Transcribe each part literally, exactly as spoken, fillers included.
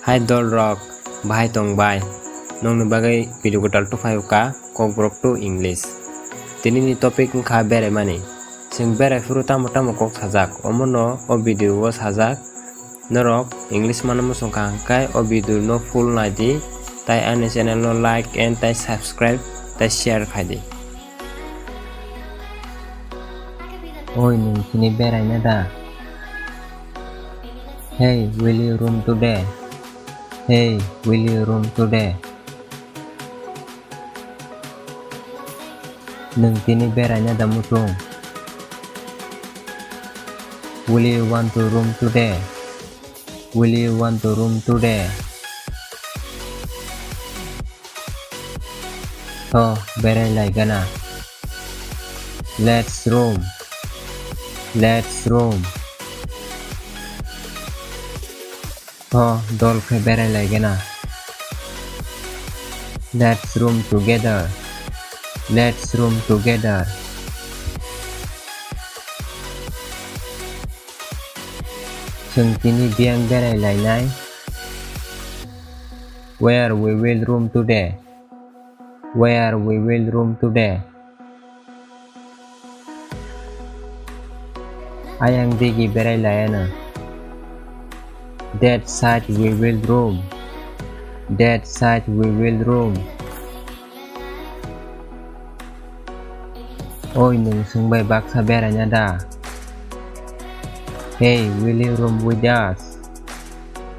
Hai dol rok, bahai tong bai? Nokni bagwi video kwtal tubuphaio ka, Kokborok to English. Tini ni topic wngkha beraimani. Chwng berai phuru tamo tamo kok sajak, omono o video o sajak. Norok English mano muchung kha hwnkhe o video no full nai di, tai ani channel no like and tai subscribe tai share khai di. Oi, nwng tini beraina da? Hey, will you room today? Hey, will you room today? Nwng tini beraina da muchung? Will you want to room today? Will you want to room today? Tho, berai lai gana. Let's room. Let's room. Tho, dol khe berai lai gana. Let's room together. Let's room together. Chwng tini biyang berai lainai. Where we will room today? Where we will room today? Ayang digi berai laiano. That side we will room. That side we will room. Oi, nwng swngbai baksa beraina da? Hey, will you room with us?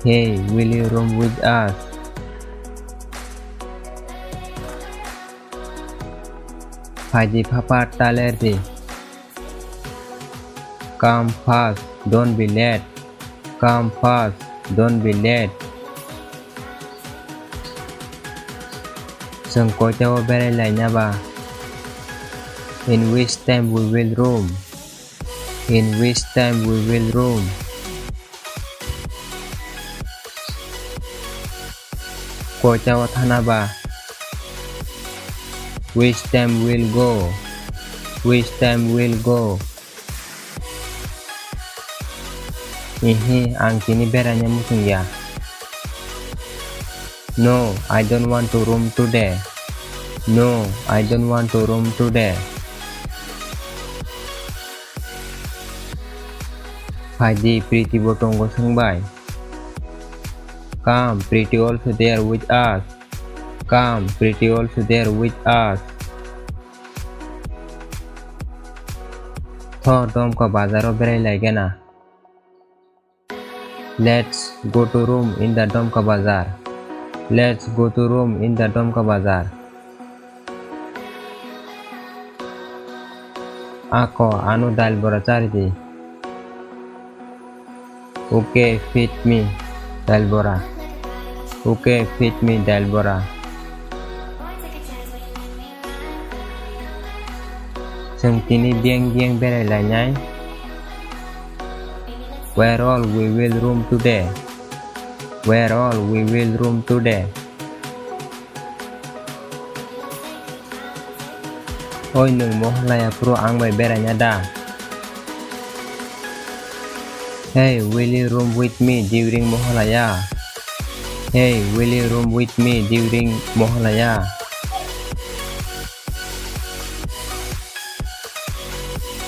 Hey, will you room with us? Phaidi phapar taler di. Come fast, don't be late. Come fast, don't be late. Chwng koitao berai laina ba? In which time we will room? In which time we will room? Koitao thana ba? Which time will go? Which time will go? Ihi, ang tini beraina muchung ya. No, I don't want to room today. No, I don't want to room today. Phaidi, Priti bo tongo swngbai. Come, Priti also there with us. Come, Priti also there with us. Tho, Domka bazaro berai lai gana. Let's go to room in the Domka bazar. Let's go to room in the Domka bazar. Ako, ano dail bora chari di. Okay, feed me, dail bora. Okay, feed me, dail bora. Chwng tini biyang biyang berai lainai. Where all we will room today? Where all we will room today? Oi, nwng Mohalaya phuru ang bai beraina da? Hey, will you room with me during Mohalaya? Hey, will you room with me during Mohalaya?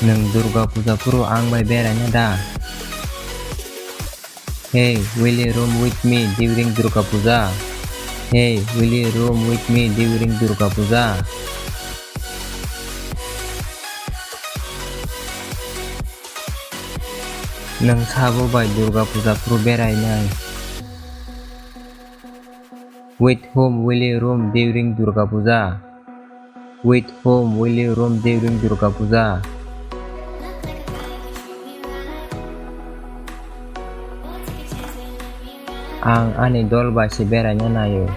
Nwng Durga Puja phuru ang bai beraina da? Hey, will you room with me during Durga Puja? Hey, will you room with me during Durga Puja? Nwng sabo bai Durga Puja phuru berainai? With whom will you room during Durga Puja? With whom will you room during Durga Puja? Ang ani dol bai se beraina naio.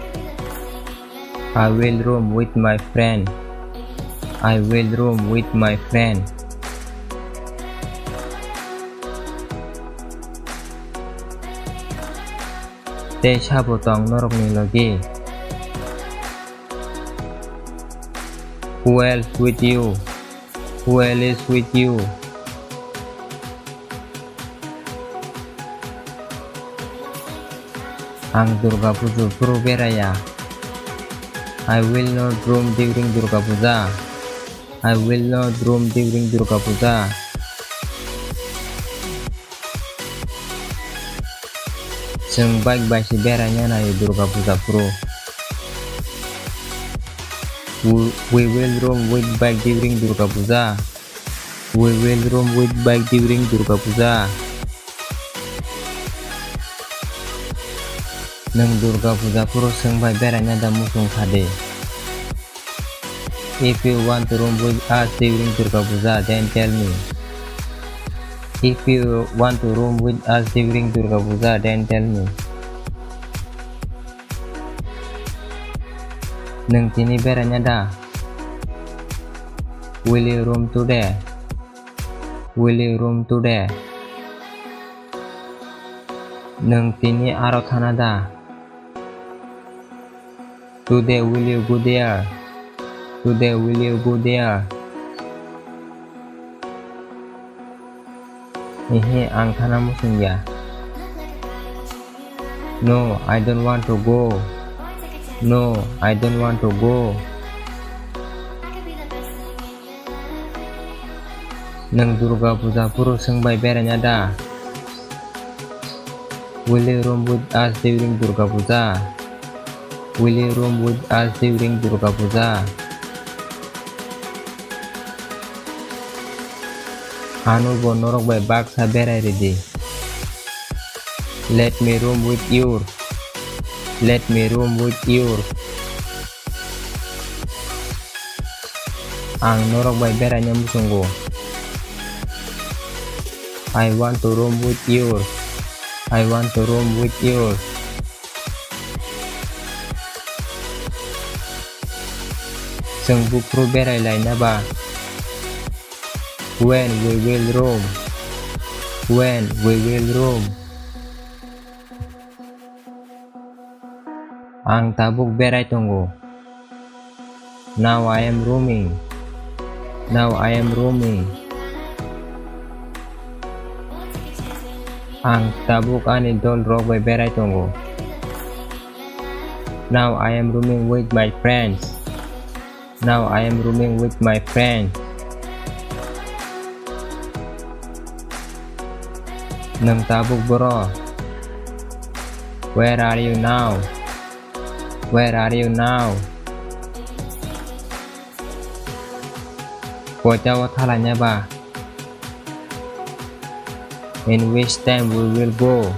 I will room with my friend. I will room with my friend. Tei sabo tong norokni logi? Who else with you? Who else is with you? Ang Durga Puja phuru beraya. I will not roam during Durga Puja. I will not roam during Durga Puja. Chwng bike bai se beraina naio Durga Puja phuru. We, we will roam with bike during Durga Puja. We will roam with bike during Durga Puja. Nwng Durga Puja phuru chwng bai beraina da muchung kha de? If you want to roam with us during Durga Puja, then tell me. If you want to roam with us during Durga Puja, then tell me. Nwng tini beraina da? Will you roam today? Will you roam today? Nwng tini aro thana da? Today will you go there? Today will you go there? Ihi, ang thana muchung ya. No, I don't want to go. No, I don't want to go. Nwng Durga Puja phuru chwng bai beraina da? Will you roam with us during Durga Puja? Will you roam with us during Durga Puja? Ano bo norok bai baksa berai ridi. Let me roam with you. Let me roam with you. Ang norok bai beraina muchungo. I want to roam with you. I want to roam with you. Chwng buphuru berai laina ba? When we will roam? When we will roam? Ang tabuk berai tongo. Now I am roaming. Now I am roaming. Ang tabuk ani dol rok bai berai tongo. Now I am roaming with my friends. Now I am roaming with my friends. Nwng tabuk boro? Where are you now? Where are you now? Koita o thalaina ba? In which time we will go?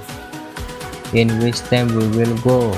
In which time we will go?